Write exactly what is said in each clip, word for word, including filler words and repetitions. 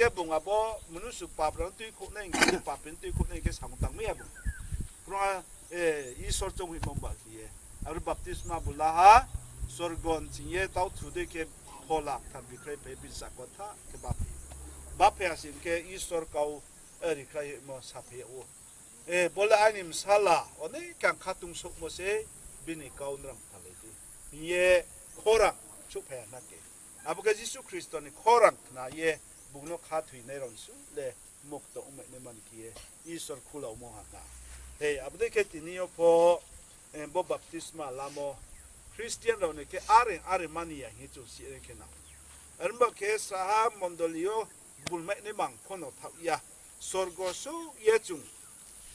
Bung abo mnusu pap rao no tuikhouhnai hing khe, papi no tuikhouhnai hing khe samung tangmai ya bung. Kro, e, Isor choung hoihmo ba khe ye. Aro baptisma bu la ha, sorgo ni ching ye tau thu dei khe Phola Kthar bikhlai phai ye bini chakotha khe baphi. Baphi ha sing khe Isor kau, e, rikhlai hoihmo saphai yag ou. E, bo le aini bsala, onek ang khatung souhmo se, bini kau nrang phalai di. Hing ye khorang souhphai ya na khe. Abo khe Jisu Khristo ni khorang khna ye bung no khathoinai rao ni su le mokto ongmai naima ni khe ye Isor khulaumo ha na. Hei, abo dei khe tini yo pho, e, bo baptisma lamo Christian rao ni khe are, are mani ya hing ye chung si ye khe na. Are ba khe saha mondoli yo bulmai naima ang pho no thaoh ya. Sorgo souh ye chung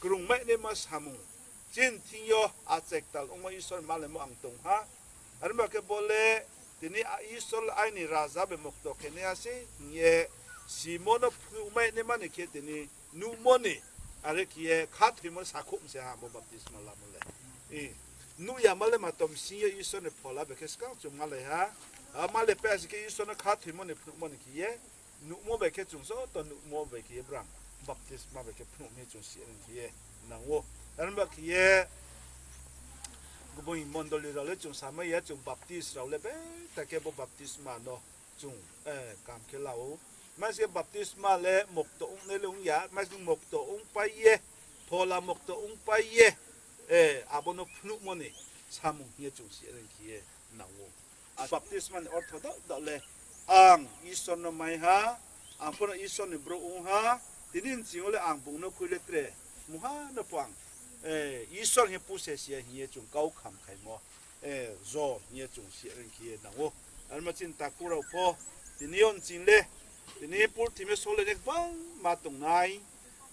krungmai naima samung. Chini thing yo achektal ongmo Isor malaimo ang tong ha. Are ba khe bo le tini a Isor aini raja bai mokto khe nai ha sei hing ye simo no phnuhmai naima ni khe tini nuhmo ni, are khe ye khathoimo sakhouh se ha bo baptisma lamo le. E, nuh yama le ma tom sing yo Isor ni phola bai khe skang chung malai ha. A, malai pai ha sing khe Isor no khathoimo ni phnuhmo ni khe ye nuhmo bai khe chung joto nuhmo bai khe ye brang baptisma bai khe phnuh mi chung si ring khe ye nang ou. Are ba khe ye gboing mondoli rao le chung samai ya, chung Baptist rao le betha khe bo baptisma no chung, e, kam khe la ou. Maise khe baptisma le mokto ongnai le ong ya, maise khe mokto ongpai ye, phola mokto ongpai ye, e, abo no phnuhmo ni samung hing ye chung si ring khe ye nang ou. A baptisma ni ortho dao dao le, ang Isor no mai ha, ang pho no Isor ni brouh ong ha, tini nching yo le ang bung no khui le tre, mungha no pho ang, e, Isor hing ye puse si ya hing ye chung kau kham khaimo, e, jo hing ye chung si ring khe ye nang ou. Are ma chini takhu rao pho, tini yo nching le, tini purthimbi yo sole ni gbangma tongnai,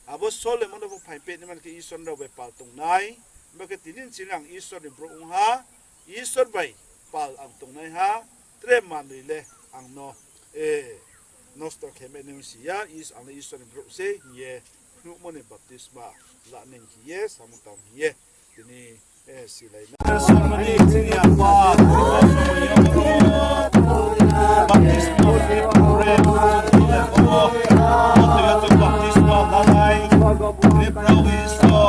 abo solemo no pho phaing peh naima ni khe Isor rao bai pal tongnai, ba khe tini nching le ang Isor ni brouh ong ha, Isor bai pal ang tongnai ha, tre manoi le ang no, e, nosto khe mai nai si ya, Is-, ang le Isor ni brouh se hing ye phnuhmo ni baptisma la nai khe ye samung tang hing ye tini, e, silai na. Baptisma, baptisma lanai, Isor,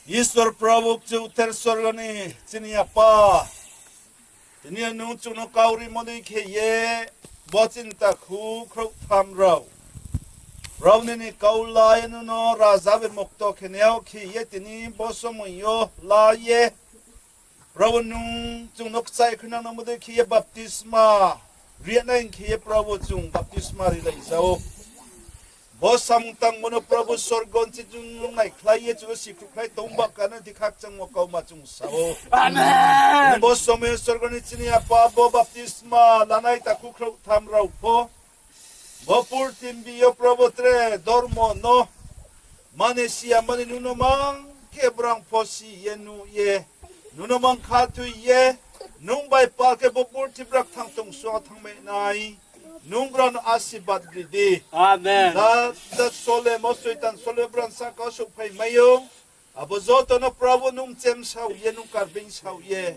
Isor Probhu Kchukther sorgo ni chini Apa, tini yo nung chung no kau rimo dei khe ye, bo chini takhu khrouhtham rao, rao nini kau la ye nung no raja bai mokto khe nai yag khe ye tini bo somoi yo la ye, Probhu nung chung no kchaih khui nang nangmo dei khe ye baptisma ri nai khe ye Probhu chung baptisma rilai ja ou. Bo samung tangmo no Probhu sorgo ni chung nung naikhlai ye chung no sikhruhkhlai tong ba kanai di khakchangmo kauma chung sa ou. Bo somoi sorgo ni chini Apa bo baptisma lanai takhu khrouhtham rao pho, bo purthimbi yo Probhu tre dormo no mane si ya mani nung no mang khe brang pho si ye nuh ye, nung no mang khathoi ye, nung bai pal khe bo purthimbi brao kthang tong sua thanngmai nai, nung brao no asirbad ri di. Jat jat solemo, Soitan solemo brao ni sahka wo souhphai mai ou. Abo joto no Probhu nung chemsao ye, nung karbeing sao ye,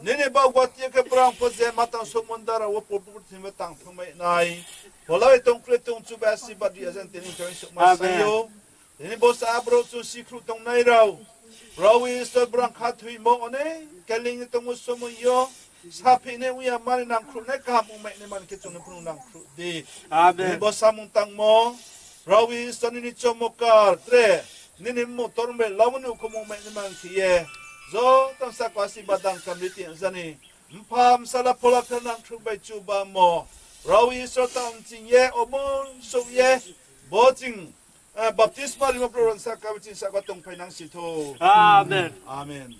nini baoh gati yo khe brao pho je ma tang souhmo dara wo purthimbi tang thanngmai nai, phola bai tong khle tong chu bai asirbad ri ya jani tini chung souhma sai ou. Tini bo sa brouh chung sikhruh tongnai rao, Probhu Isor brao khathoimo onek khe ling ye tongmo somoi yo, saphihnai ong ya mani nangkhruhnai kaham ongmai nai mani khe chung no phnuh nangkhruh di. Tini bo samung tangmo, Probhu Isor nini chomokar tre, nini mmung tormo bai lamo ni ukhum ongmai nai mani khe ye, joto ni sahka wo asirbad dang kam ri ti jani. Mpha, Bsala, Phola Kthar nangkhruh bai chubamo, Probhu Isor tang ching ye, omo souh ye, bo ching, eh, baptisma rimo brouh rao ni sahka wo chini sahka wo tongphai nang si thou. Amen.